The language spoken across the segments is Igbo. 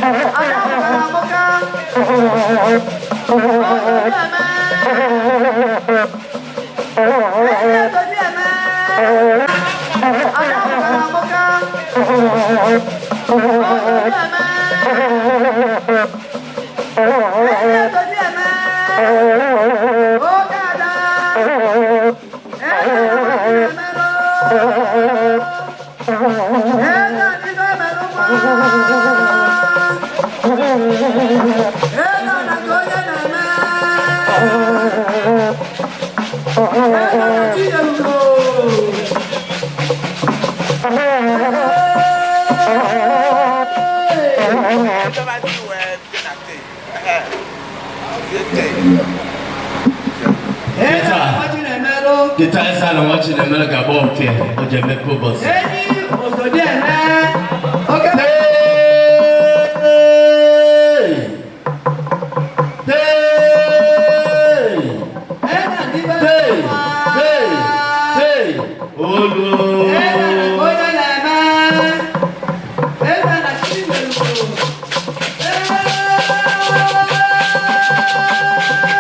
Ada mụkara amụka. Osodi eme. Eze osodi eme. Ada mụkara amụka. Osodi eme. Eze osodi eme. Oke ada. Eze na emerụ. Eze n'ife emerụ nwa. Eze na nke onye na-eme. Eze na chi erugo. Eze na nwa chi na-emerụ. Kịta eze na nwa Chinemere ga-agba oke o ji emepe ụbọchị. Enyi osodi eme. Oke. Hey! Hey! Eze na ife Hey! emerụ nwa. Hey! Hey! Olu! Eze na nke onye na-eme. Eze na chi erugo.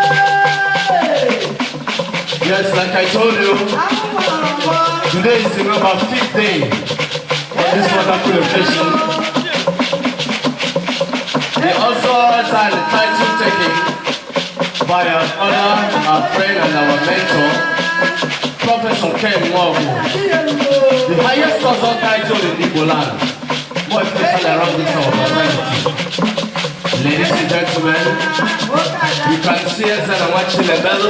Hey! Yes, like I told you, today is the number fifth day on this wonderful occasion. The also signed the title taking by our honor, our friend and our mentor, Professor Ken Nwogu, the highest Ozo title in Igbo land, more especially around this our society. Ladies and gentlemen, you can see us and watching the bell.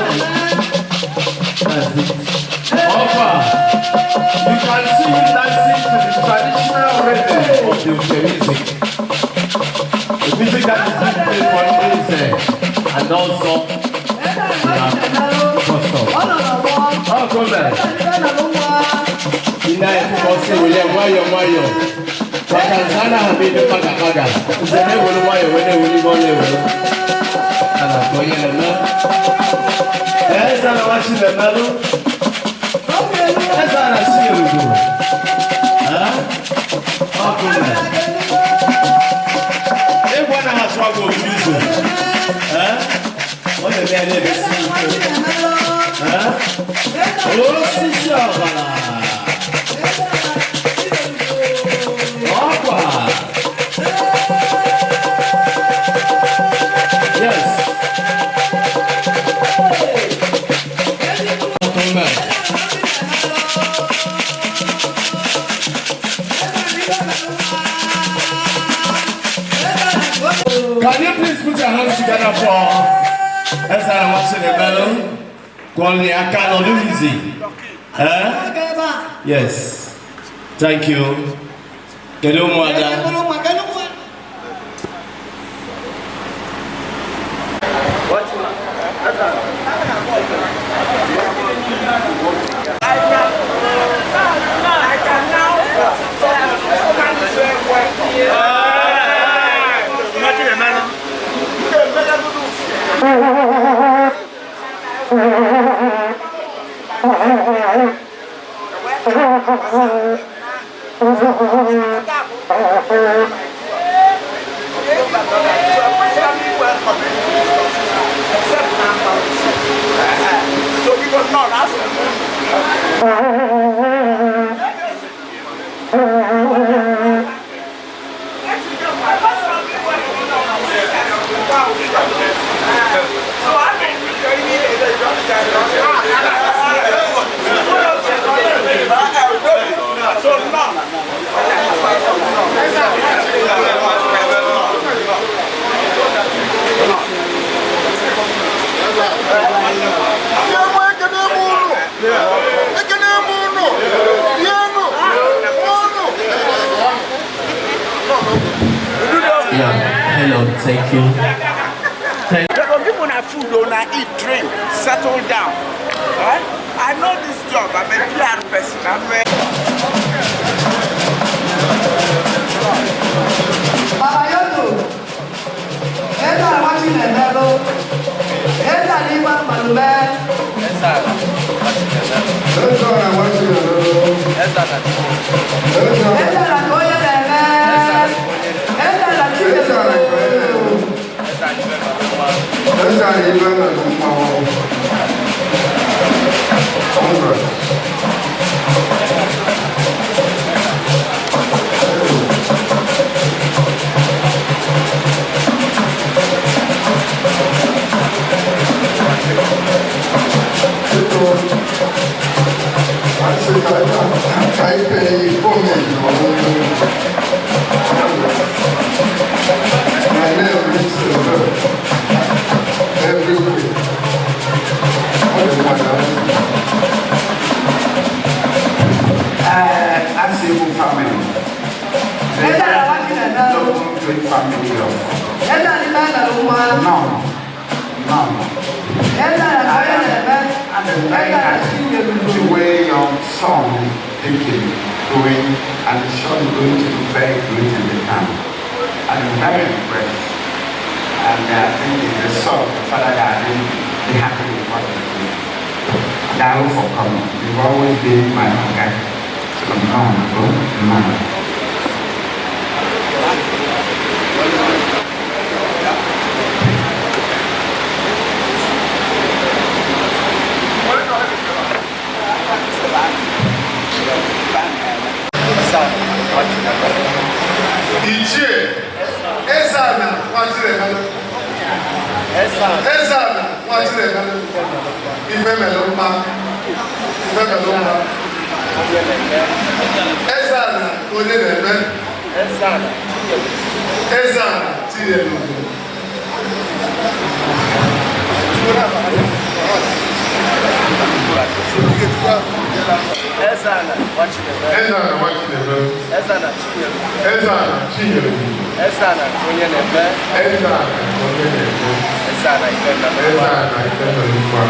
That's it. Opa, you can see him dancing to the traditional rhythm of the Uke music. The music that is being played for Nze and also custom. Oh, come on. Ị na-ekwukọsị wele nwayọọ nwayọọ maka nze anaghị ama ebe paga paga, nze na-ewere nwayọọ wee na-ewere ibe ọ na-ewere a na-akpọ onye na-eme. Eze na nwa Chinemelụ, eze a na-asị erugo ọkụ mere egwu anaghị atụ agwa obi ụzọ. Ọ na-eme ya na-emesi ike osisi ọbara ọkwa. Yes. Come back. Can you please put your hands together for Ezra Nwachinemelu? Kwali aka nọ easy. Eh? Yes. Thank you. Kedu ụmụada? Ekene m unu, rienụ, ṅụọnụ. Yeah. Hello. Thank you. Thank They go give una food, una eat, drink, settle down. Eh? I know this job. I'm a PR person. I'm a Baba Yoto, eze amachi na-emelụ, eze ala igwe mmalube. Eze ala Eze ala ka onye na-eme, eze ala Chineke. Eze anyị ibe mere mmanwụ. Congrats. Biko, asị ka ka anyị pay homage ọmụmụ. My name rings a bell everywhere. Ọ dị mma na Asibu family. Eze ala nwa Chinemelụ. Noble great family of Eze ala ibe mere mma. none, none. Eze ala onye na-eme. And I'm very Eze ala happy Chinyere. the way your son thinking, going, and surely going to do very great in the town. I'm very impressed. And I think it's the son, the father that I will be happy with what he's doing. Now for coming. You've always been my guy. So no, no, no. Ichie Eze-Ana Nwachinemelu. Eze-Ana Nwachinemelu. Ife melụ mma. Ife melụ mma. Eze-Ana onye na-eme. Eze-Ana Chinyere Ugo. Eze-Ana Nwachinemelu. Eze-Ana Nwachinemelu. Eze-Ana Chinyere. Eze-Ana Chinyere Ugo. Eze-Ana onye na-eme. Eze-Ana onye na-eme. Eze-Ana ife melụ mma. Eze-Ana ife melụ mma.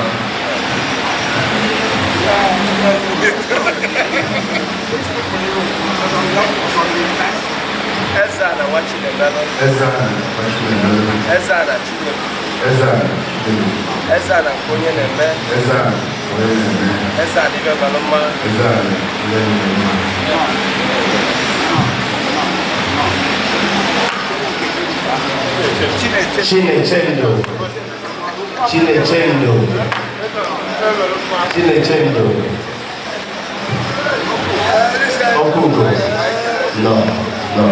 Eze-Ana Nwachinemelu. Eze-Ana Nwachinemelu. Eze-Ana Chinyere. Eze-Ana Chinyere Ugo. Eze-Ana onye na-eme. Eze-Ana onye na-eme. Eze-Ana ife melụ mma. Eze-Ana onye na-eme. Chinechendo. Chinechendo. Chinechendo. Okugo. No, no.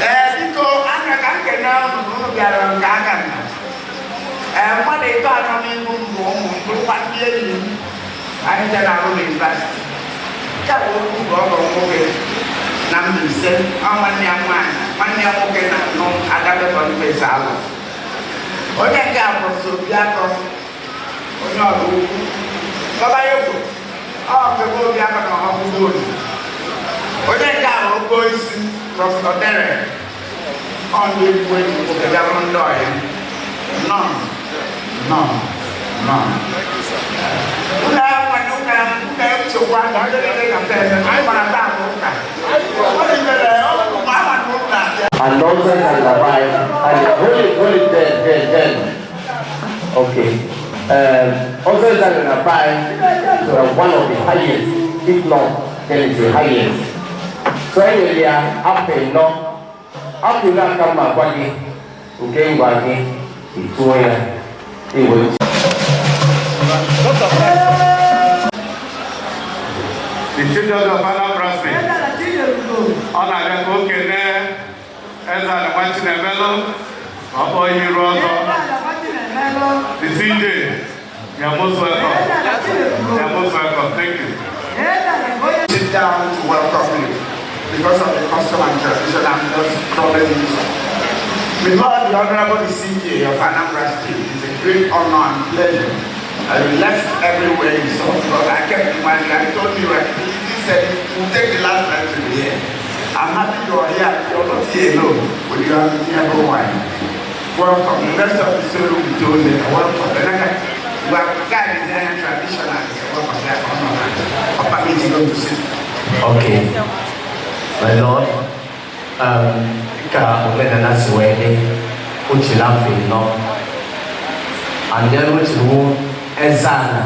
Ee, biko aka ka m kene unu na unu bịara nke aka nna. Ee, mmadụ ịtọ anọ n'ihu m bụ ụmụ m bụrụkwa ndị enyi m anyị jere arụ na yunivasiti. Ya bụ okwu bụ ọgọ nwoke na Mbaise, ọ nwanne ya nwaanyị, nwanne ya nwoke na-anụ Adabe Boniface Alụ. Onye nke a bụ Obiakọ, onye ọrụ ukwu. Baba Yoko, ọ kebe Obiakọ na ọhụrụ olu. Onye nke a bụ Okoisi, Prọfesọ Derek. Ọ ndị egwu enyi nwoke bịa bụrụ ndị ọyị. Nọ, nọ, nọ. Ụlọ akwụkwọ ụka ụka echekwa na ndị niile ka fee anyị gbara taa bụ ụka. Ọ dị mere ọ bụ ama na ụka abịa. And nonsense and labai. And hold it there, there, there. Okay. Also and labai, so one of the highest, if not, then it's the highest. So anyway, up and no, up to that come back, okay, ngwa gị, ituo ya, iwe. The Chief Judge of Anambra State, Eze ala Chinyere Ugo. ọ na-abịa ka o kelee Eze-Ana Nwachinemelu ma ọ kpọọ ihe iru ọzọ. Eze ala Nwachinemelu. The CJ, you are most welcome. Eze ala Chinyere You Ugo. are most welcome. Thank you. Eze ala onye Sit down to welcome you because of the custom and tradition I'm just troubling you. Before the Honorable CJ of Anambra State, it's a great honor and pleasure. I left everywhere you saw because I kept in mind, I told you, right? He said, we'll take the last time to be here. I'm happy you're here. You're not here alone with your amiable wife. Welcome. The rest of the story will be told later. Welcome. We are guys in traditional. Welcome. They are honor. Upper meeting to sit. Okay. My Lord, ka omenala si wee dị, O chiri afọ 4. And then which is Ezana,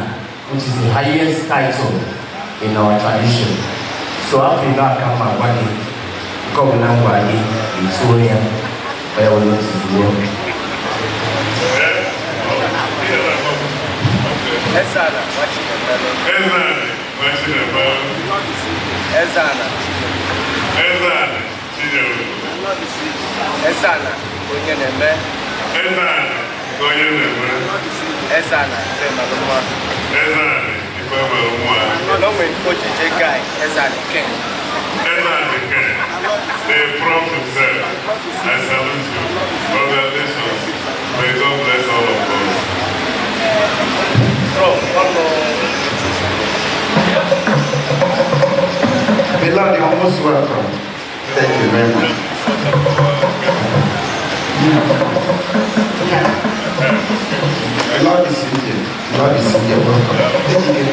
which is the highest title in our tradition. So afọ 4 aka mma gwa gị, nke ọbụla m gwara gị, ituo ya, onye were otu zuo. Ezana Nwachinemelu. Ezana Nwachinemelu. Ezana Chinyere. Ezana Chinyere. Ezana onye na-eme. Ezana onye na-eme. Ezana Ifemelụnwa. Ezana Ifemelụnwa. Na o nwere nke ojije guy Ezana Ken. Ezana Ken. The prof himself. I salute you. Congratulations. May God bless all of us. Prof, ọnụ. Beloved, you're most welcome. Thank you very much. The Lord is with you. The Lord is with you. Welcome. Thank you.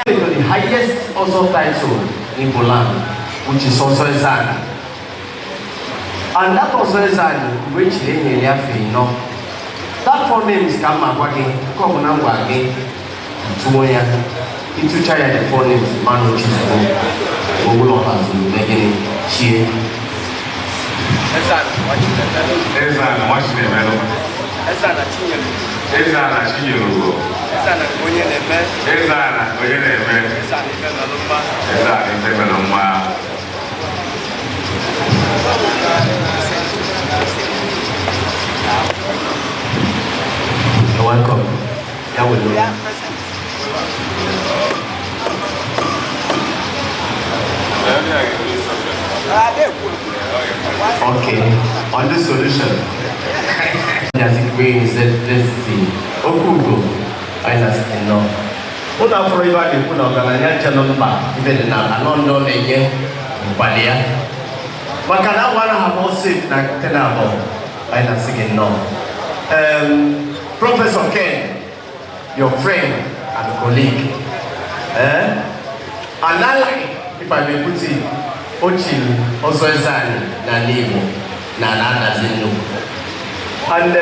The highest also title in Bolan, which is also Ezana. And that also Ezana, which in Yafe, no. That four names come up again, come now again, Tumoya, into China, the four names, Manu Chisco, Ogulo has been Chie. Ezana Nwachinemelu. Ezana Nwachinemelu. Ezana Chinyere. Ezana Chinyere. Ezana onye na-eme. Ezana onye na-eme. Ezana Ifemelụnwa. Ezana Ifemelụnwa. You're welcome. Yeah, we do. Okay, on the solution. Okugo, I know. Ụlọ afọrọ ibe a na-ekwu na ọgaranya nche nọ mba ibe dị na anọ ndọ na-enye nkwali ya maka na agwa anaghị agba ọsọ na nke na abụọ anyị na-asị gị nnọọ. Professor Ken, your friend and colleague, and ally, if I may put it, ochiri ọzọ eze anyị n'ala Igbo na ala adazi nnukwu. And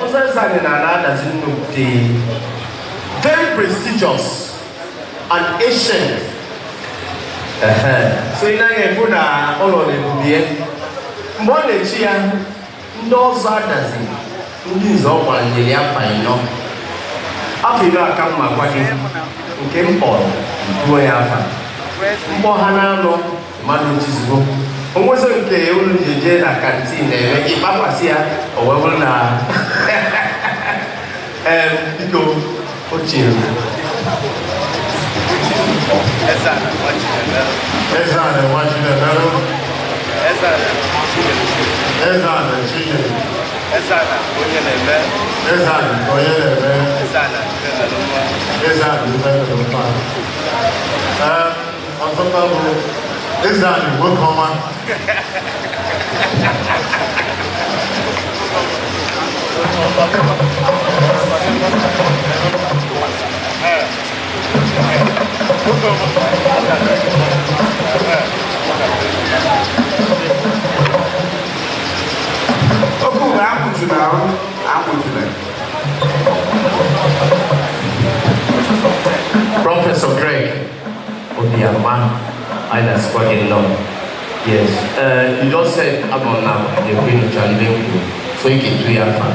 ọzọ eze anyị na ala adazi nnukwu dị very prestigious and ancient. So ị naghị ekwu na ụlọ na-ebubie mgbe ọ na-echi ya ndị ọzọ adazi ndị nze ọ gwara nyere ya afa 4. Afọ 4 aka mma gwa gị nke m kpọrọ tuo ya afa mkpọ ha na-anọ mmadụ chizugbo onwezi nke unu ji eje na kantin na-eme ịkpakwasị ya o wee bụrụ na biko ochie. Ezana Nwachinemelu. Ezana Nwachinemelu. Ezana Chinyere. Ezana Chinyere. Ezana onye na-eme. Ezana onye na-eme. Ezana Ifemelụnwa. Ezana Ifemelụnwa. Ọzọkwa bụ Ezana nwoke ọma. Okwu akwụchula ahụ akwụchula. Professor Greg Obiama, I na-asịkwa gị nnọọ. Yes, you just said about now the Queen of Charlie, so you can do your fan.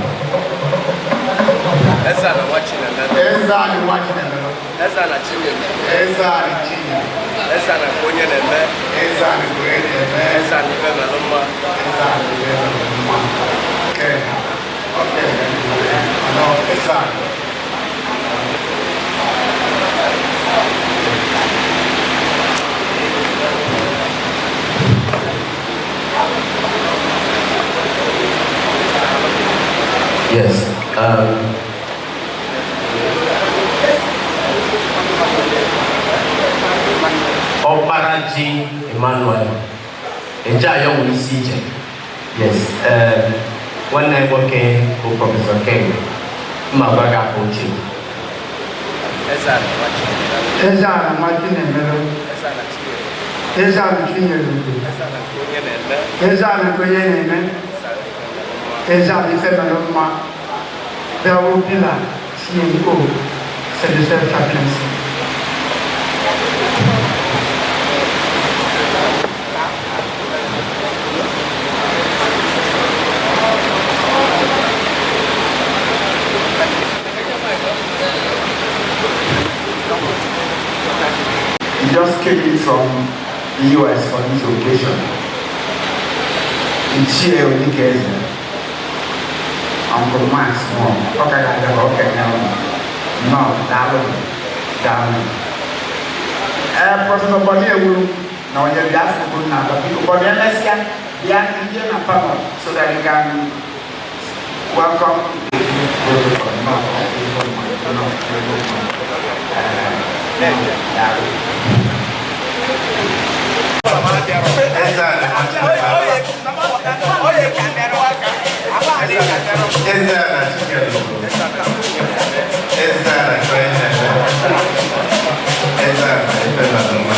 Ezana Nwachinemelu. Ezana Nwachinemelu. Ezana Chinyere. Ezana Chinyere. Ezana onye na-eme. Ezana onye na-eme. Ezana Ifemelụnwa. Ezana Ifemelụnwa. Okay. Okay. No, Ezana. Yes. Ọkpara ji Emmanuel eje ayọ nwere isi ije. Yes. Nwanne anyị nwoke bụ Prọfesọ Ken mma gwa gị aka ochie. Ezana Nwachinemelu. Eze-Ana Nwachinemelu, Eze-Ana Chinyelugo, Eze-Ana nke onye na-eme, Eze-Ana Ifemelụmma, Bịawo Bila CMO, St. Joseph Chaplaincy. He just came in from the US for this occasion. Ichie Onikeze, Uncle Max mom, ọ ka ga-abịa ka ọ kene ụnụ. Nnọọ, daalụ, daalụ. Ee, Professor Bọdị Ewuru na onye bịa sịbụ na biko Bọdị emesịa bịa ndị na panel so that you can welcome the protocol. Nnọọ, nnọọ, nnọọ. Daalụ. Eze-Ana Eze-Ana Chinyelugo, Eze-Ana Kwenye, Eze-Ana Ifemelụmma.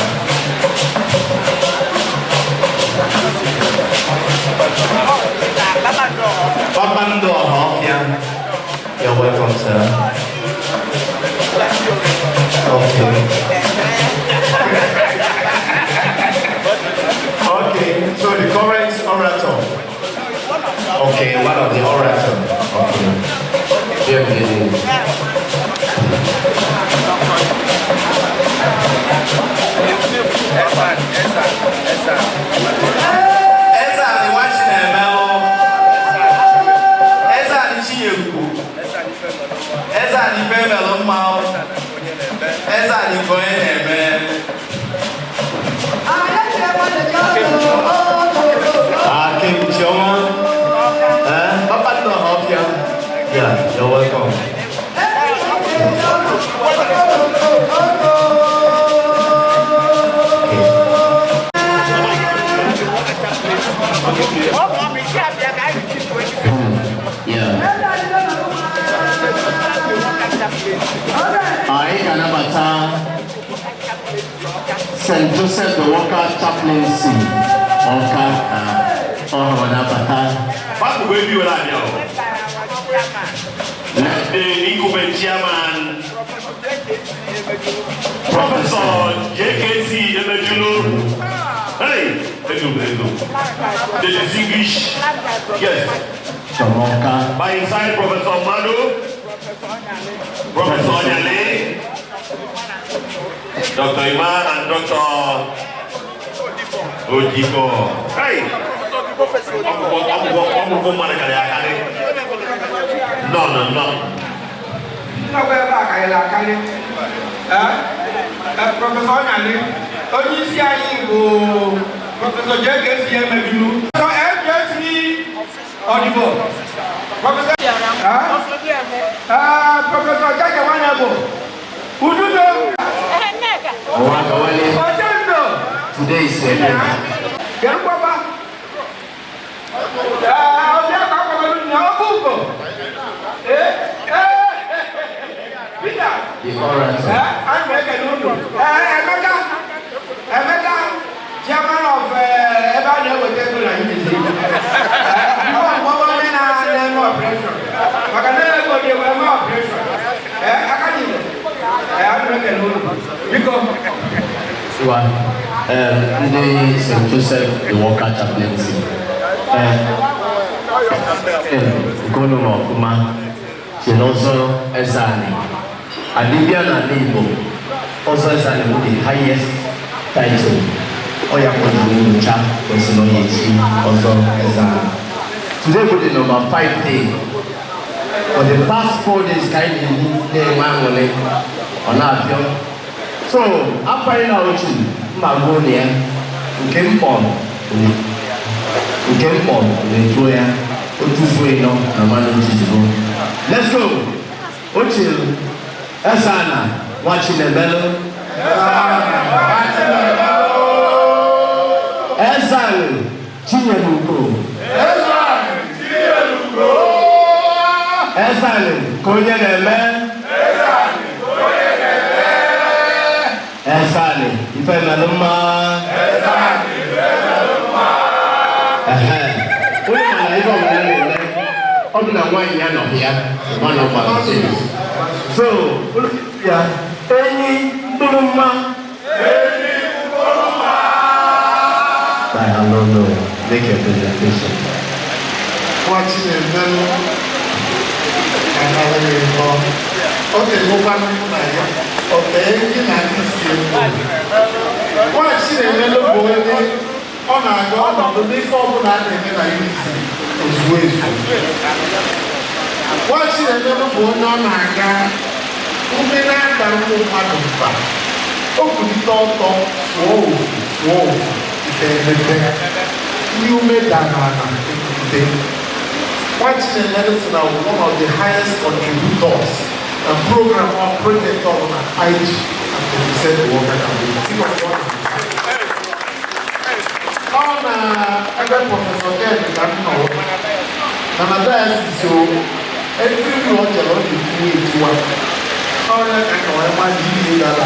Kpakpando Ọhafịa, you're welcome, sir. Okay. Okay, so the current orator. Okay, one of the orator. Okay. Yeah. Eze-Ana Nwachinemelu, Eze-Ana Chinyelugo, Eze-Ana Ifemelụmma, Eze-Ana nke onye na-eme. Ah, King Chioma. Eh? Kpakpando Ọhafịa. Yeah, you're welcome. Yeah. Anyị ga-anabata St. Joseph the Worker Chaplaincy Ọka na ọhụrụ nabata. Gbapụ ebi were abịa o. The incumbent chairman, Professor JKC Emejulu. Hey, Edu, Edu. The distinguished guest. From Ọka. By his side, Professor Madu, Professor Onyale, Dr. Iman, and Dr. Odibo. Hey! Ọgwụgwọ ọgwụgwọ mmadụ karịrị akarị. No, no, no. Nnọkọ ebe a karịrị akarị. Ee, Professor Onyale, onye isi anyị bụ Professor JKC Emejulu. Professor FJC Odibo. Professor Professor Jaja Wanebo. Ududo. Owakawale. Ochendo. Today is your day. Kerukwaba. Ọbịa ka akwagoro na ọkụkọ. Ee, Peter. The orator. Anyị na-ekele unu. Emeka, Emeka, chairman of ebe a na-eweta ego na Unity. Before mgbe onye na-eme operation. Maka na ego dị ewe eme operation. Aka niile. Anyị na-ekele unu. Biko. Wa, ndị St. Joseph the Worker Chaplaincy. Nke unu ma ọfụma si n'ọzọ Eze-Ani. Adịbịa n'ala Igbo, ọzọ Eze-Ani bụ the highest title. Ọ ya kwadoro nyocha kwesịrị onye echi ọzọ Eze-Ani. Today bụ the number 5 day. For the past 4 days ka anyị na-enwe aṅụrị, ọ na-apịọ. So, afọ na otu mma gbuo na ya, nke m kpọrọ, nke m kpọrọ na-etuo ya, otu zuo ịnọ na mmanụ nchizibo. Let's go! Ochie Eze-Ana Nwachinemelu. Eze-Ana Chinyelugo. Eze-Ana ka onye na-eme. Eze ife melụ mma. Ehe. Onye mana ife ọbụla na-eme, ọ bụ na nwaanyị ya nọ ya, ọ nọ gbara. So, ya enyi mkpụrụ mma. I don't know. Make your presentation. Nwa Chinemelụ anara ya ịbọ. Ọ ga-enwekwa na ya. Ọ tee gị na ndị si egwu. Nwa Chinemelụ bụ onye ọ na-aga ọnọdụ n'ife ọbụla a na-eme na Unity ozugbo ezu. Nwa Chinemelụ bụ onye ọ na-aga ume na-ada ụmụ mmadụ mba. O kulite ọtọ fụọ ofu fụọ ofu ife emepe. Ndị ume dara ala ekulite. Nwa Chinemelụ si na one of the highest contributors na program or project ọbụla IG and to the worker can. Ọ na ebe Professor Ken ka m nọ na na diocese o every week ọ chere ọ na-etiwa etiwa. Ọrịa ka ka wee ma dị ihe gara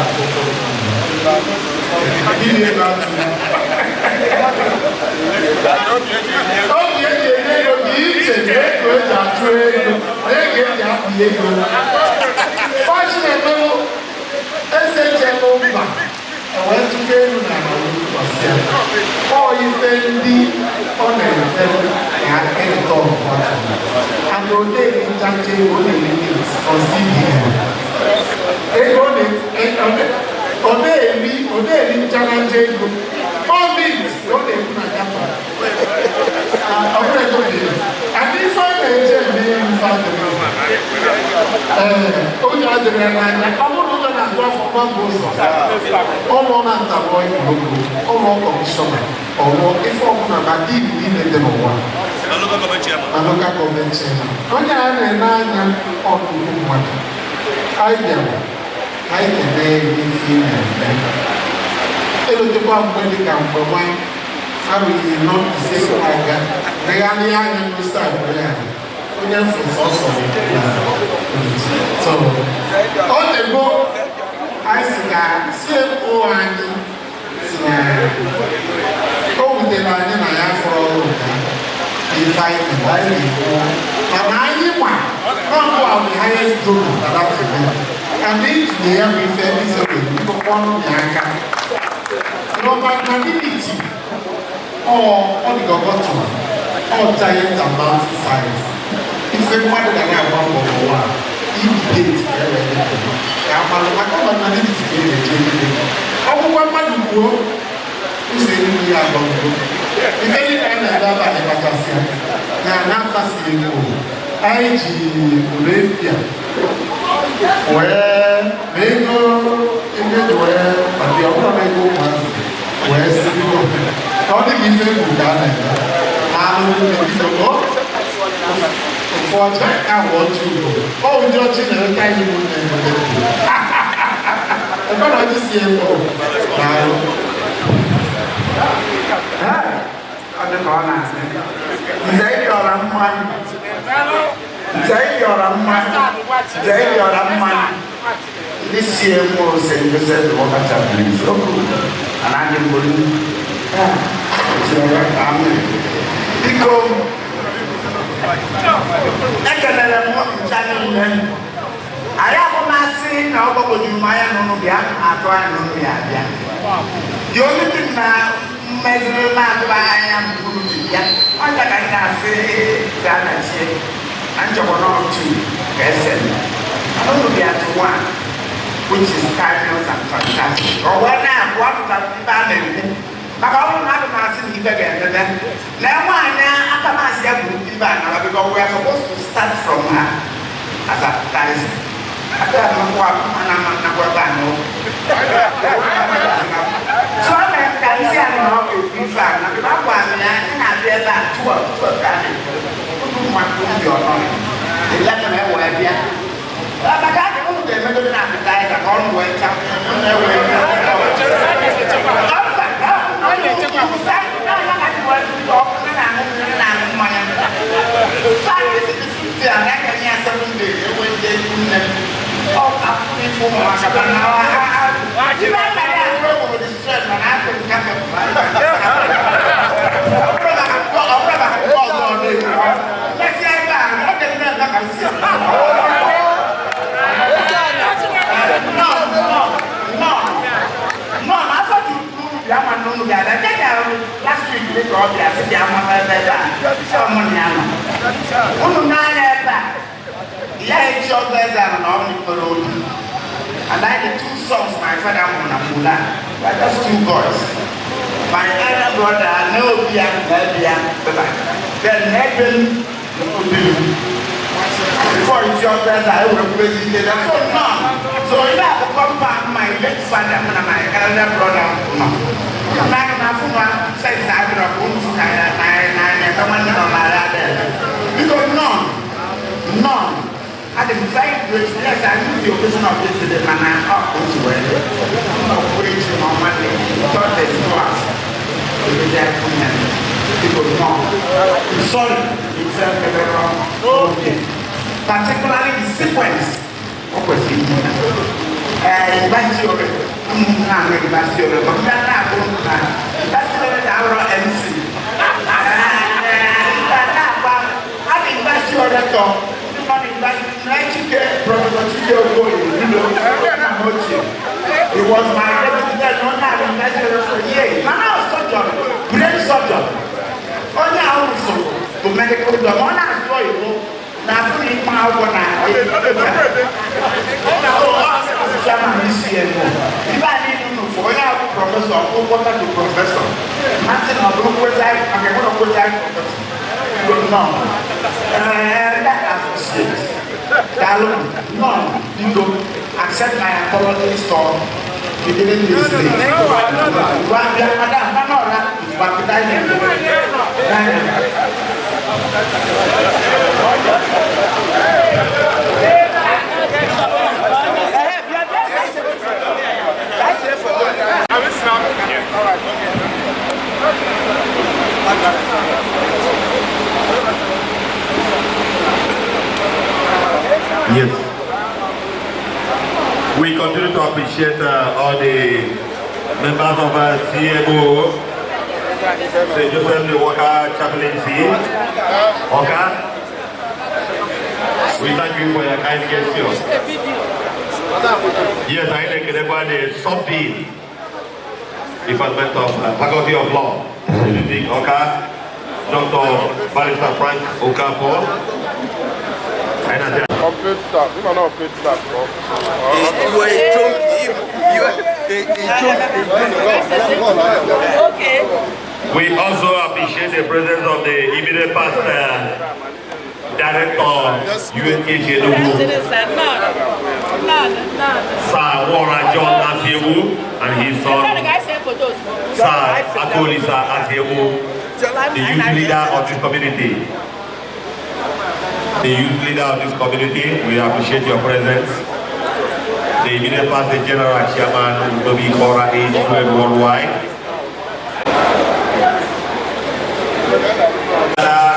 atụ ihe ga-atụ. Oge eji enye ego dị iche na ego eji achụ ego na ego eji apị ego. Nwa Chinemelụ eze chelụ mba ewee tụga elu na ala wee tụkwasị ya. Ọ ife ndị ọ na-efe na ịtọ and o na-eri nchacha ego, ọ na-eri mint on CBN. Ego ọ na-eri, ọ na-eri nchanacha ego. Ọ mint ọ na-ekwu na Japan. Ọ bụrụ ego dị. And ife ọ na-eche eme ife adịrị. Ee, oge adịrị ya n'anya. Ọ bụrụ na ụjọ na-atụ afọ gbapụ ụzọ. Ụlọ na ntabọ ikpuroko, ụlọ kọmishọna, ọwụ ife ọbụla na dị niile dị n'ụwa. Na local government chairman. Onye a na-ene anya ọnụgụ mmadụ. Anyị bịara, anyị kene ife ị na-eme. Elotekwa mgbe dị ka mgbe nwa arụghị 5 gara aga, legharịa anya n'ose abụọ ya. Onye mfụ sọsọ na so ọ dịgo anyị si na CFO anyị si na o wutere anyị na ya fọrọ ọrụ ka ife anyị mere anyị na-ekwu mana anyị ma n'ọbụ ahụ the highest donor na that event and ijide ya bụ ife isoro biko ọnụ ya aka no magnanimity ọ dị gọgọtụ ọ giant and mountain size ife mmadụ ga na-agba mbọ n'ụwa ibidate ka e wee ka amalụ maka magnanimity ka e na-eje eluigwe ọgwụgwọ mmadụ kwuo ụzọ eluigwe ya agbago ife niile a na-ebe abalị kachasị ya na na-afasi ego anyị ji ụlọ efi a wee ma ego ego eji wee kpali ọ bụrụ na ego ụmụazị wee si biko ka ọ dị ka ife egwu ka a na-eme na anụ biko ofu ọcha ka bụ ọchị ugo ọ ụdị ọchị na-enweta anyị bụ nne nne ebe na ọchị si ego na-arụ. Ọ dị ka ọ na-asị nze ịyọrọ mma, nze ịyọrọ mma, nze ịyọrọ mma. Ndị si enwe St. Joseph the Worker Chaplain okwu anaghị mbolu. Biko, ekelere m ncha niile. Anyị abụmasị na ọ gbagwojuru m anya n'ụnụ bịa atụ anya n'ụnụ ya abịa. The only thing na mmeziri na-atụba anya mburu ji bịa ọja ka m na-asị gaa na chie na nchọkwa n'otu ka ese ụnụ bịa to one, which is timeless and fantastic. Ọ wee na-abụ apụta ife a na-ekwu maka ọ bụrụ na adụ na-asị na ife ga-emebe na nwaanyị aka masị ya buru ife a nara because we are supposed to start from her as appetizer. Abịa amakwa mana nakwa ebe a n'ụlọ. So ọ na ka nsị a na ọ ga-ekwu ife a na akwa m ya ị na-abịa ebe a 12 12 ka a na-ekwu ụmụ mmadụ ndị ọnọ 11 ewe bịa. Maka adị ụmụ ga-emegodo na appetizer ka ọnụ wee cha na-ewe ji amama ebe ebe a ọ mụ na ya nọ unu n'anya ebe a ya eji ọgụ eze ahụ na ọ mịkpọrọ obi. And I had two sons my father mụrụ na Mula. We are just two boys. My elder brother, Neobia, Nebia, then Nebel, Obi. Before it's your brother, I would have president. So no. So if I have come back, my late father, my elder brother, no. Because none, none. And I'm very grateful. Yes, I knew the occasion of this today, man. I up to it. Preaching on Monday, Thursday, class. People know. Sorry, it's a okay. Particularly the sequence. What was it? It was my for years. Man, I was surgeon, brain surgeon. Only I also to medical doctor. Only I saw you. Now, professor, to professor. No, accept my apologies for beginning this day. Yes. We continue to appreciate all the members of CMO, St. Joseph the Worker Chaplaincy, Oka. We thank you for your kind gesture. Yes, I like the sub-dean, Department of Faculty of Law, Oka, Dr. Barrister Frank Okafor. Complete staff. You are not paid staff. You are a joke. You are a joke. Okay. We also appreciate the presence of the immediate past director, UNK Enugu, Sir Wara John Asiewu, and his son, Sir Akolisa Asiewu, the youth leader of this community. The youth leader of this community, we appreciate your presence. The immediate past general chairman, Udobi Kora Age Worldwide. Yeah.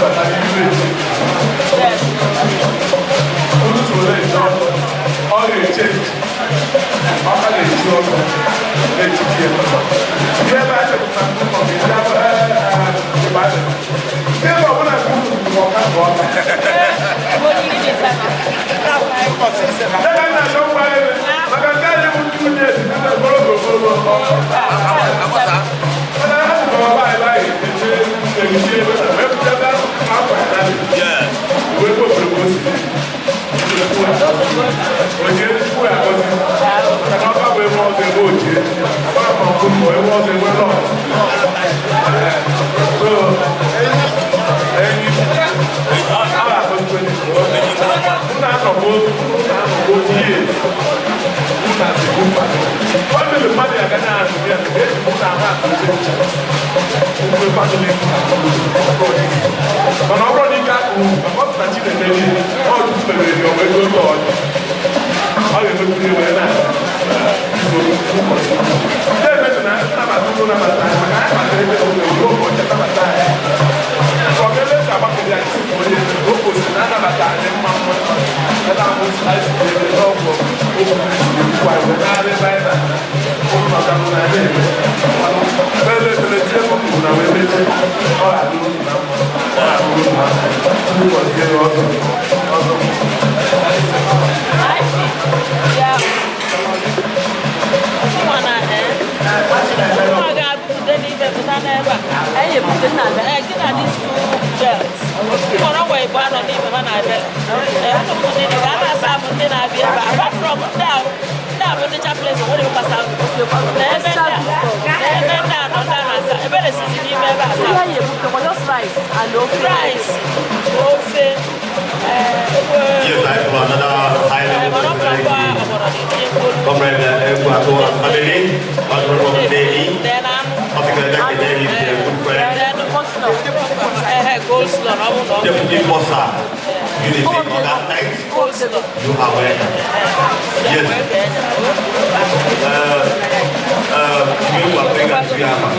na-abata n'ihu echi. Unu soro echi ọzọ, ọ ga-eche echi. Ọ ka ga-echi ọzọ, na-echiti ya. Ihe ebe a chepụtara n'ụlọ ga-eji abụ ebe ọ bụla nke unu bụ ọka bụ ọka. Ebe a na-achọ ngwa ebe, maka nke a na-ewu ndị nwunye ezi ndị ogologo ogologo ọka. Mana ha sị na ọba ebe ahụ eche eche ebe na wee pụta ebe akwa ya na wee kpofere ka o si dị. Onye chukwu ya gozi maka na ọba bụ ebe ọzọ ebe ochie ọba ma ọ bụ ebe ọzọ ebe lọ. So enyi a ga-agọzikwe nna anọgbo nna anọgbo years nna si bụ family mmadụ ya ga na-azụ ya eji mụ na ama akụzi mgbe family mana ọ bụrụ na ike akụ maka ọ sị na Chineke dị ọ mere ya wee gote ọjị ọ ga-emekwuru ya wee na ndị emetụ na nnabata ụlọ nabata anyị maka anyị matara ebe ụlọ ruo ụbọchị nabata anyị ọ ga-ebe esi agbakọrọ anyị si onye o kwesịrị na anabata anyị mma mma ebe ahụ anyị si ebe n'ọgwụ okwu okwu anyị wee na-arị ebe anyị na ụlọ maka mụ na anyị eme ebe ebele tie mụ na wee mechie ọ ga-adịrụ unu na mma ọ ga-adịrụ unu na mma tupu gọzie ya ọzọ ọzọ. Rice, ofe, Yes, I for another high level personality. Comrade Eguato and family, Honorable Daily, Officer Daily is a good friend. Deputy Bossa, Unity on that night, you are welcome. Yes. You are bringing us to Yama.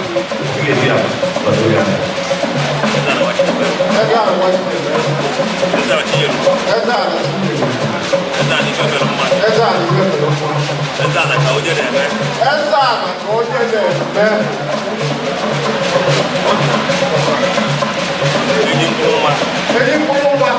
Eze ala ka onye na-eme. Eze ala ka onye na-eme. Enyi mkpụrụ nwa. Enyi mkpụrụ nwa.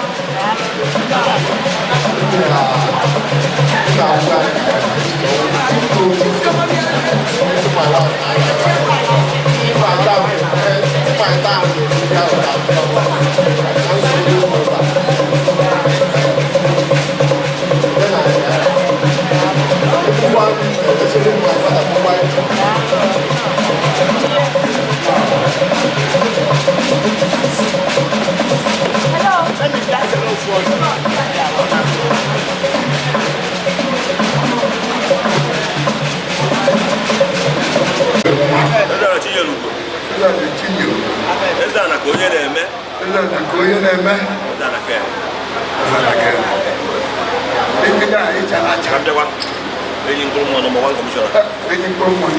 Eze ala Chinyelugo. Eze ala ka onye na-eme. Eze ala ka onye na-eme. Eze ala ka ya. Eze ala ka ya. Ndị a ịchara acha. Ka m bịakwa. Enyi mkpụrụ nwa nọmba 1 kọmishọna. Enyi mkpụrụ nwa.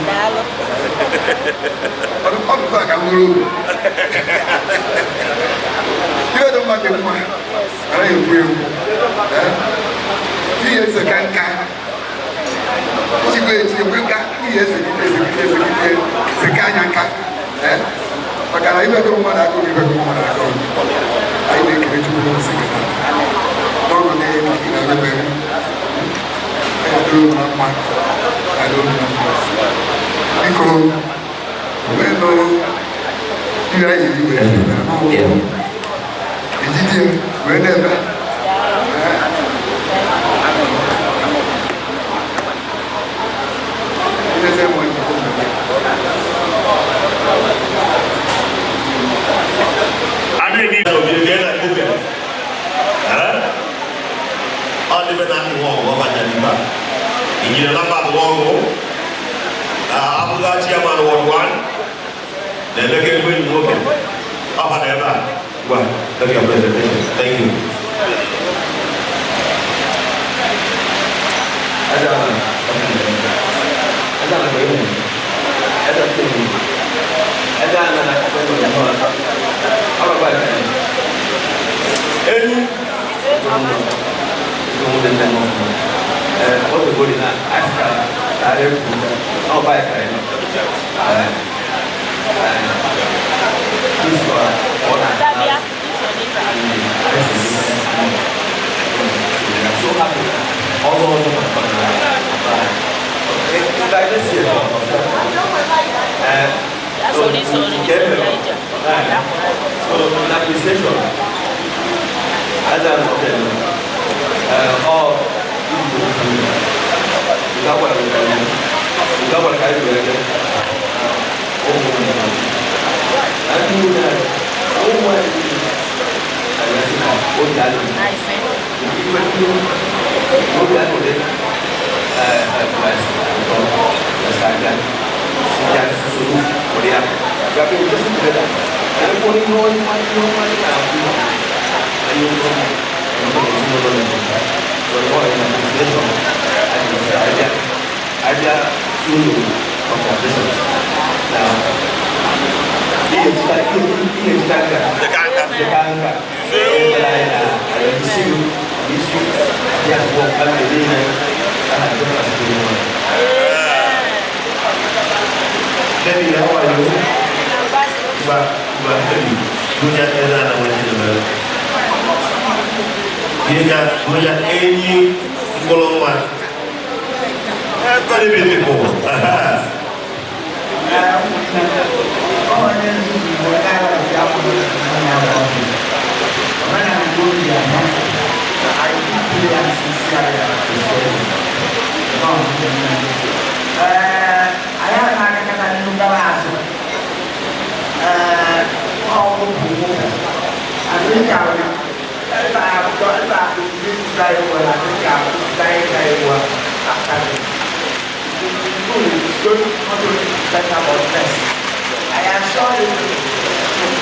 Ọdụkọ a ka nwere obi. Ihe dị mma dị mma. Anaghị ekwu ekwu. Ihe eze ka nka. Chigwe echigwe nka. Ihe eze gide eze gide eze gide. Zeka anya nka. Maka na ibe gụrụ mmadụ agụrụ ibe gụrụ mmadụ agụrụ. Anyị na-ekele Chukwu n'ụzọ nke taa. N'ọrụ na-eme ka ị na-eme. Anyị adịrị unu na mma. Anyị adịrị unu na mma. Biko, wee nụ ihe anyị yi wee n'ụlọ. Ejide wee na-eme. Injina lamba wongo abuga chairman ward 1 na emeke mgbe enyi nwoke ọfa na ebe a gwa thank you presentation thank you. Enyi. Debbie, how are you? Ba, Debbie, Buja Eza na wani da Buja, Buja enyi mkpụrụ nwa. Very beautiful. I assure you,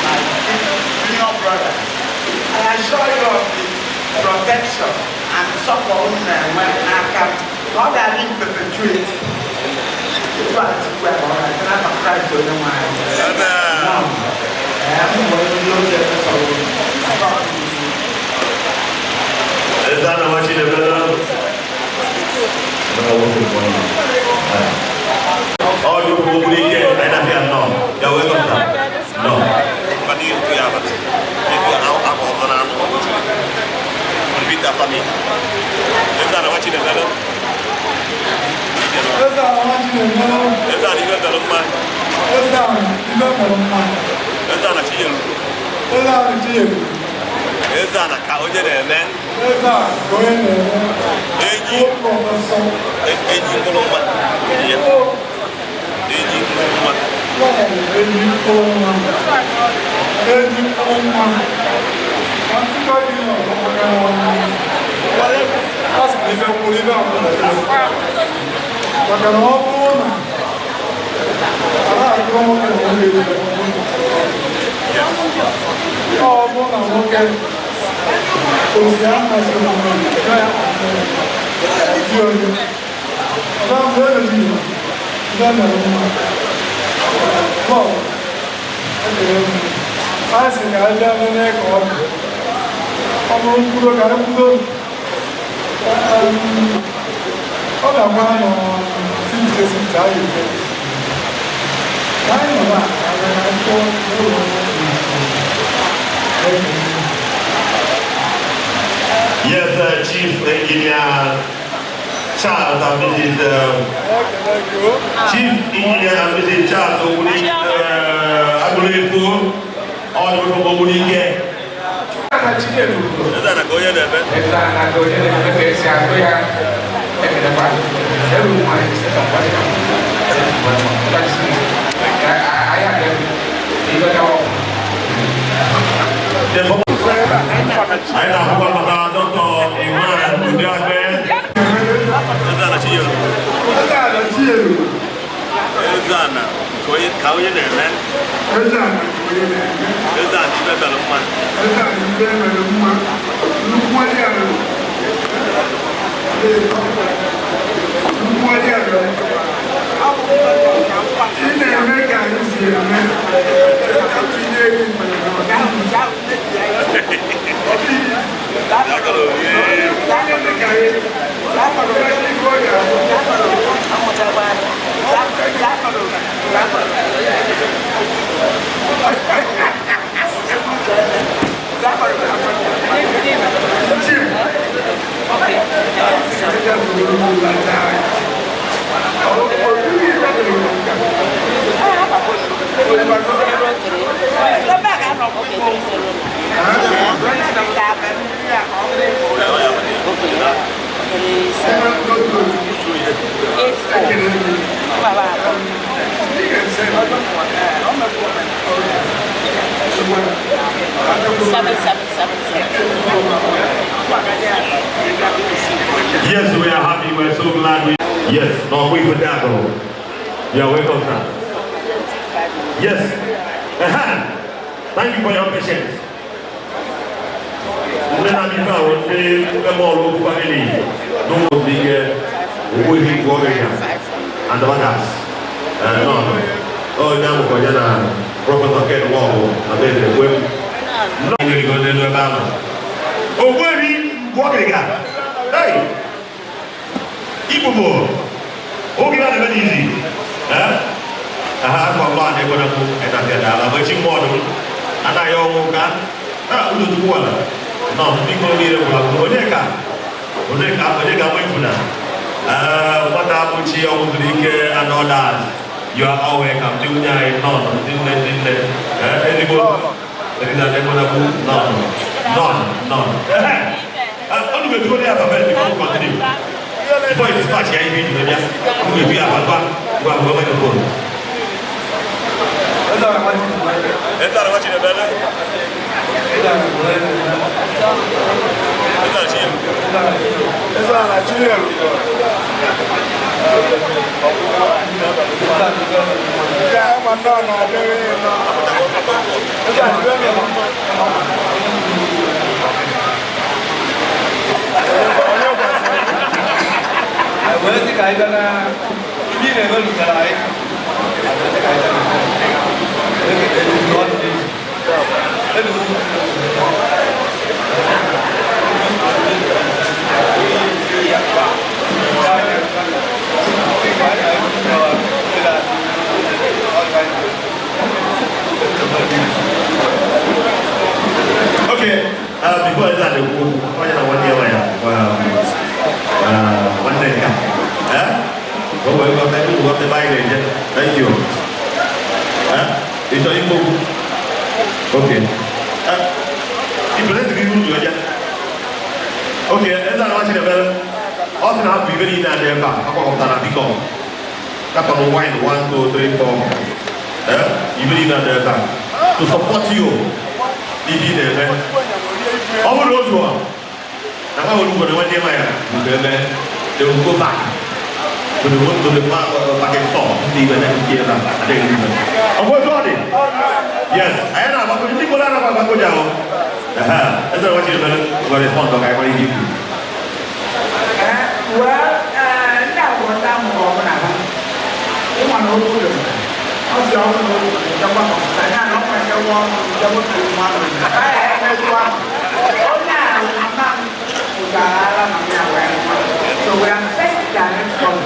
my junior brother, I assure you of the protection and support when I come, not that in perpetuity. All you people who need it, I don't feel no. You're welcome, sir. No. But you have it. You are out of the land. Repeat after me. Is that what you develop? Is that you develop man? Is that a chill? Is that a cow? Yes, Chief Engineer Charles and Mrs. Chief Engineer and Mrs. Charles Agulefu, all the way from Ogunike. I have Dr. Iman Udiagbe. Yes, we are happy. We are so glad. We yes, no, we for that. You are welcome, sir. Yes. Thank you for your patience. And the others. No. Oh, now we're going to Professor Ken Wong. No, you're going to do oh, where hey! Ibubo! Oge na adịbe n'izi. Aha, akwa mgba na ebe na-ekwu ẹ̀dàkẹ̀dà ala ma echi mmụọ ọdụm anaghị ọnwụ ka ụlọ tupu wala nọ biko niile gwụla onye ka onye ka onye ka nwe na nwata abụchi ọnwụ zuru ike and others. You are all welcome. Ndị nwunye anyị nọ ndị nne ndị nne ezigbo ezigbo na ebe na-ekwu nọ nọ nọ. Unu ga-etugo ndị afa before we continue. Before you dispatch ya ihe iji bịa, unu ga-etu ya afa gwa gwa gwa microphone. Okay, before that, one day, thank you. It's okay. Okay, also have very 1, 2, 3, 4. You believe that to support you. All those who are now they will go back to the to the Pakistan. Yes, I am. Well, so we are first direct from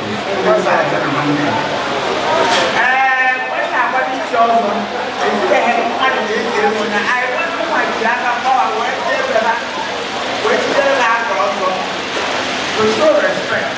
to show respect.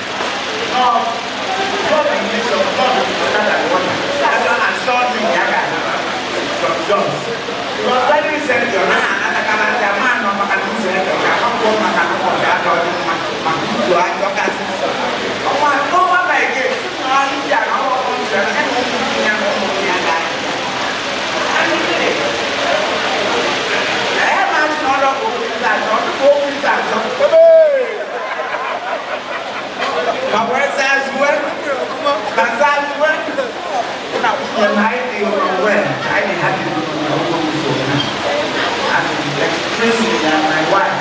My wife,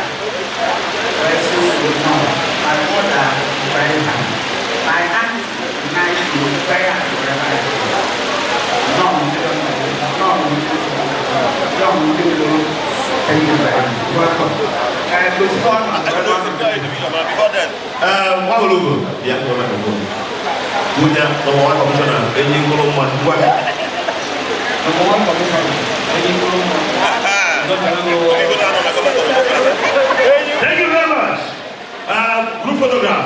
my mother, very happy. My aunt, nice, very happy, wherever I go. No, no, no, thank you very much. Welcome. Before that, yeah, number one commissioner, number one commissioner. Thank you very much. Group photograph.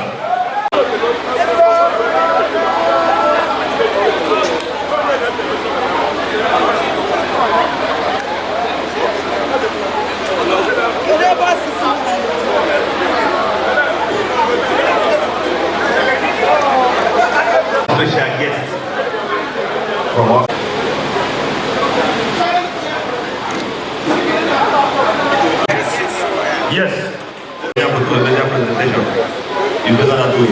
From us. Yes. Presentation. You better not do it.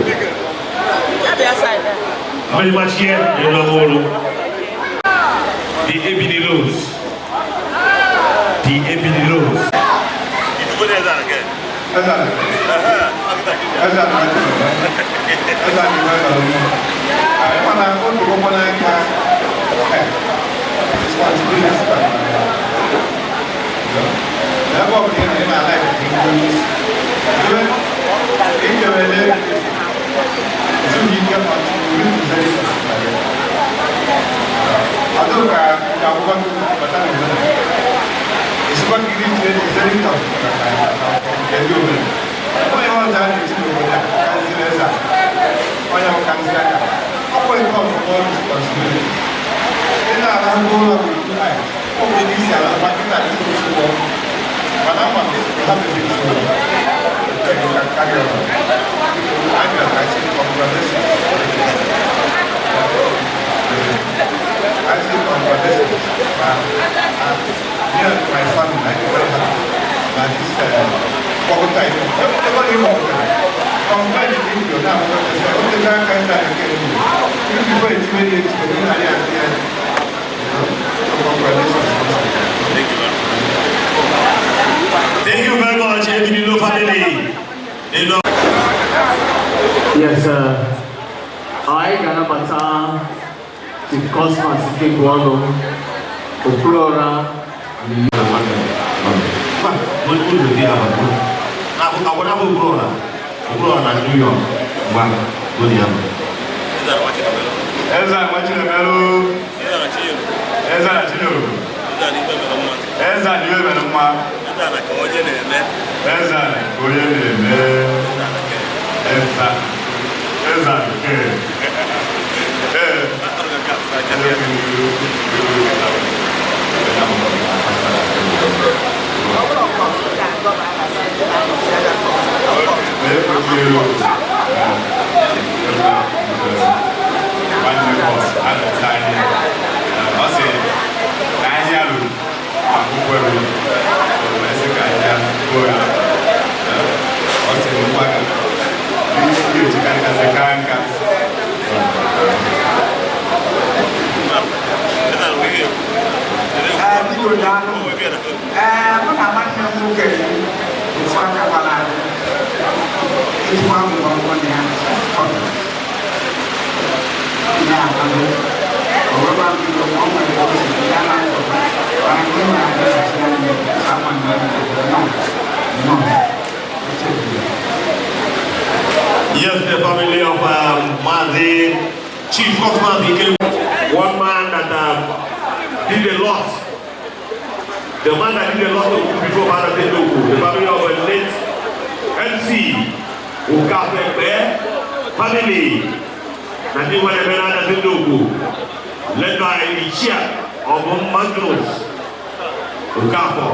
Very much here in Lomolo. The Ebony Rose. The Ebony Rose. You do that again. Thank you very much, Ebinilo family. Yes, I ganabata Chief Cosmas Ikegwuonu, Okwuluora. Na New York. Yes, the family of Mazi, Chief Cosmas Ikegwuonu, one man that did a lot. The man that did a lot of good before the family of a late MC Okafekpe family, led by Ichia of Magnus Okafor,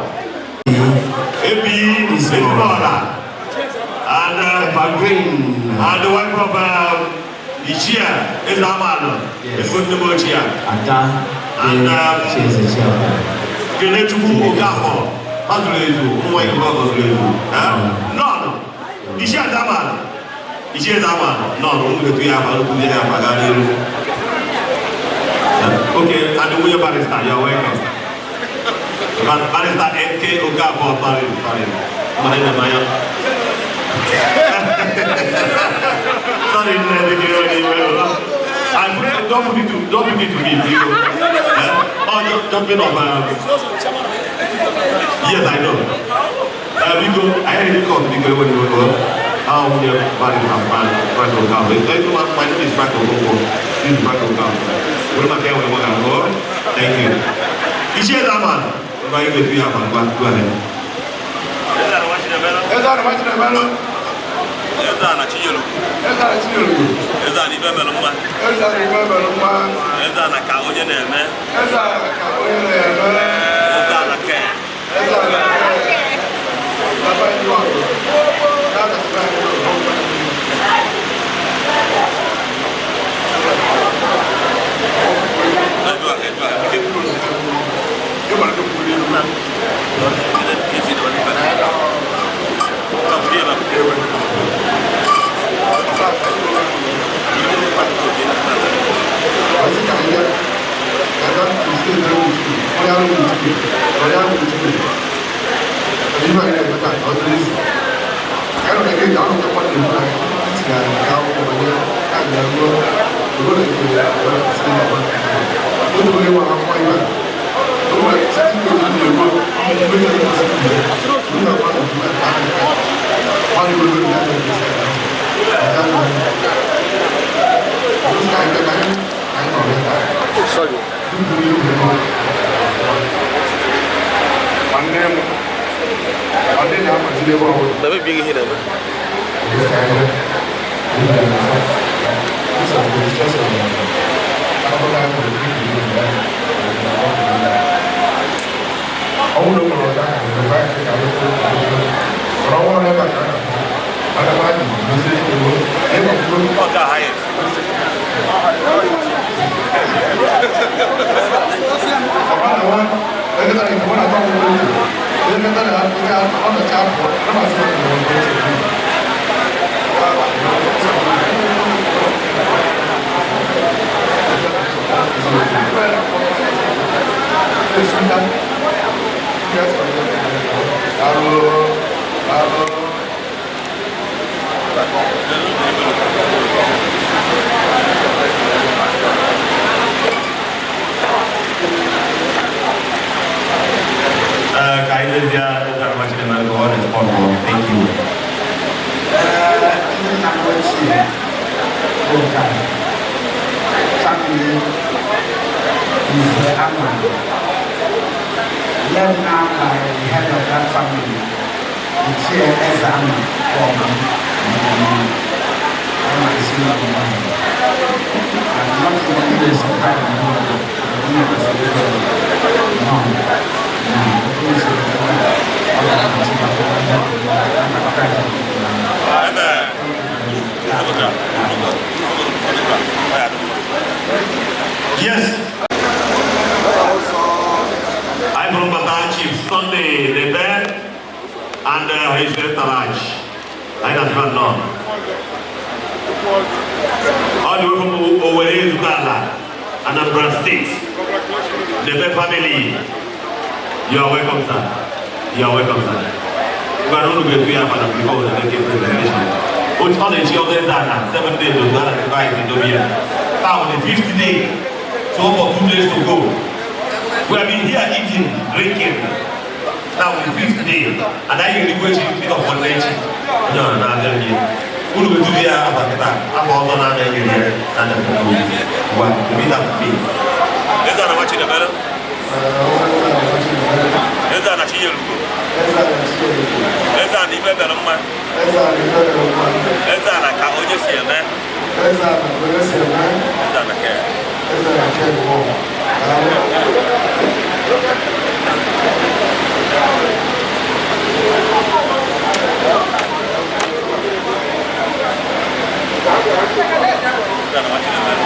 AB Ezinora, and and the wife of Ichia Ezaman, and Kenechukwu Okafor, no, Ichia Ezaman, no, okay, and the William Barrister, you are welcome. Barrister NK Okafor, sorry. Sorry, I don't put it to me, you know. Oh, jumping off. Yes, I know. I already called because when you go, my name is Frank Okonkwo. This is Frank Okonkwo. Thank you. Ichie Ezaman. Go ahead. Sorry. Let me bring it here. Thank you. Family is the Amma. Led now by the head of that family, the chair as Amma from Yes. I'm from Bata Chief Sunday Lebe and his entourage. I don't even know. All the way from Owerri Zukala, Anambra State. Lebe family. You are welcome, sir. You are welcome, sir. We are not going to be before we make a presentation. Which all the children are 7 days to go and Now, the fifth day, so for 2 days to go. We have been here eating, drinking. Now, the fifth day, and I request you bit of one night. No, no, no, no. Who do we do here? I'm all done here. And what? We meet up me. Eze ana nwa Chinemere. Eze ana Chinyelugo. Eze ana ife bịara mma. Eze ana ka onye si eme. Eze ana ka. Eze ana nwa Chinemere.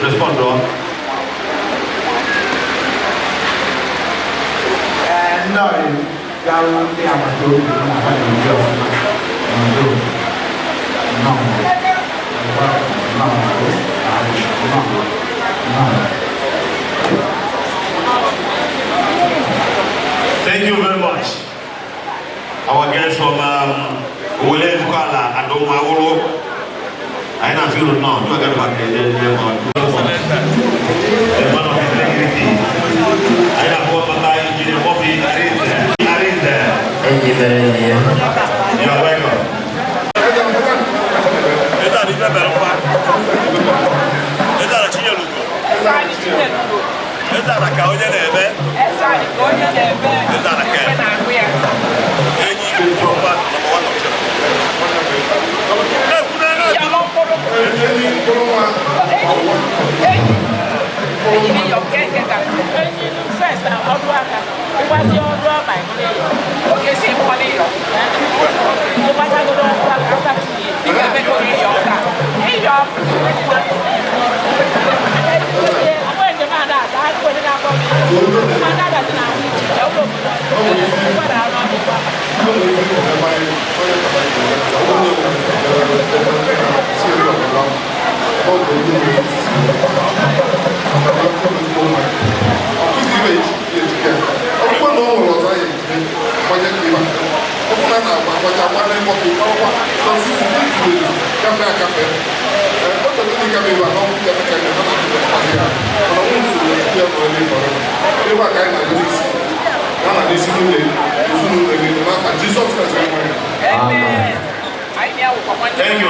Respond on. No, Thank you very much. Our guests from Owele Nkwala and Omawolo. I don't feel no. You are going back there. The man of integrity. I have one engineer Bobby Arinze. You are welcome. Okay, see, Amen. Thank you.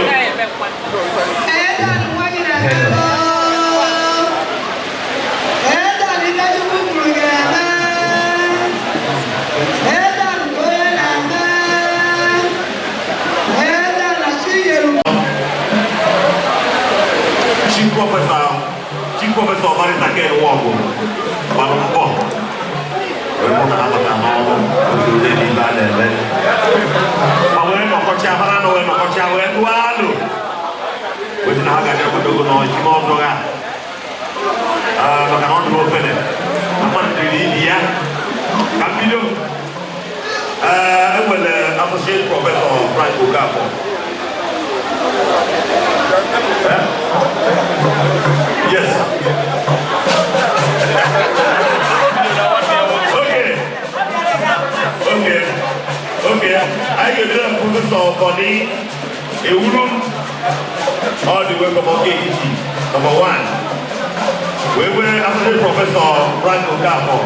Chief Professor Barrister Ken Nwọgụ gbara mbọ wee hụ na ha bata n'ọrụ otu ndị dị ibe a na-eme ma wee nọkọcha mara na wee nọkọcha wee tụọ alụ wee sị na ha gaji akwadogo n'ọchịma ọzọ ha maka na ọ dụrụ ofele na mmadụ dịrị ili ya ka mbido. Enwere Associate Professor Frank Okafor. Yes. Okay. Okay. Okay. I give you Professor Bonnie Ewurum all the way from OKTT. Number one. We were Associate Professor Frank Okafor.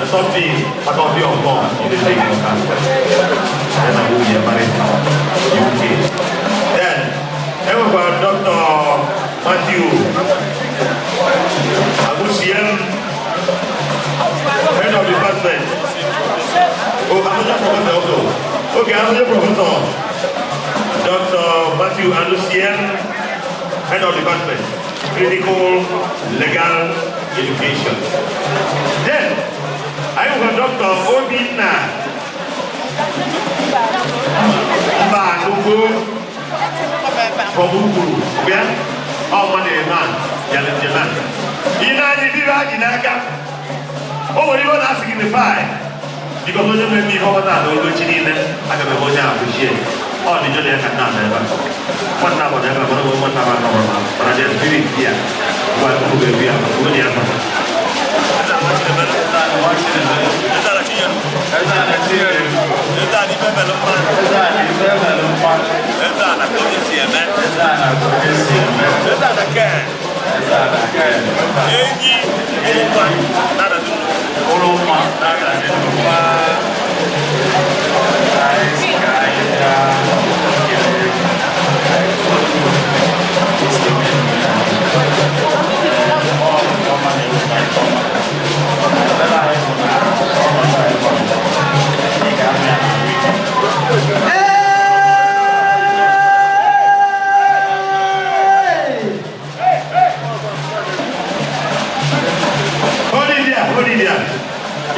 Something Faculty of Law in the state of and I will be UK. Then, we Dr. Matthew Agusiem, head of department. Oh, associate professor also. Okay, associate professor. Dr. Matthew Agusiem, head of department, critical legal education. Then, I have Dr. Obinna Mbanugo from Ukuru. Okay? Oh, man, man. Man. Oh, you want to signify? Because when you make me over that, I can appreciate. Oh, the journey I can never. One number, never, one number, but I just spirit here. What will be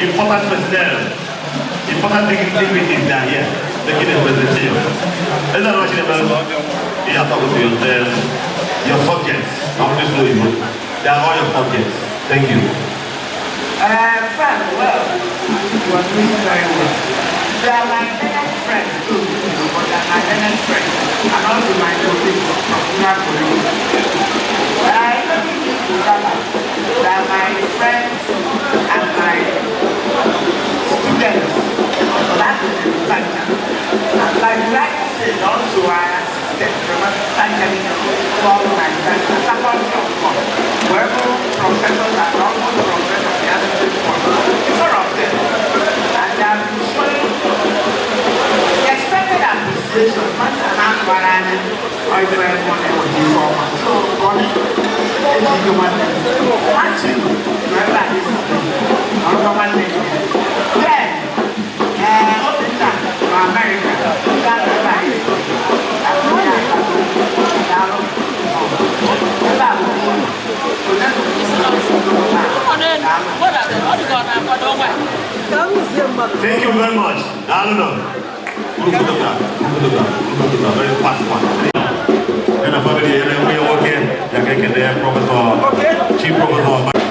Important personnel, important dignitaries that are here, making a presentation. Let's not watch it about you are talking to yourself, your subjects. I'm just know you. They are all your subjects. Thank you. Frank, well, you are doing very well. They are my learned friends too, but they are my learned friends, and also my colleagues from Unakuri. I don't need to tell them. They are my friends and my students. That is the culture. And like you said, also I assisted from all my faculty of law. Wherever professors and almost professors, they are the four of them. And they have been showing expected appreciation, not an or so, then, America, Thank you very much. I don't know. Very fast one. Ya na family ya na nwa ya nwoke ya ka ekene ya, Professor, Chief Professor.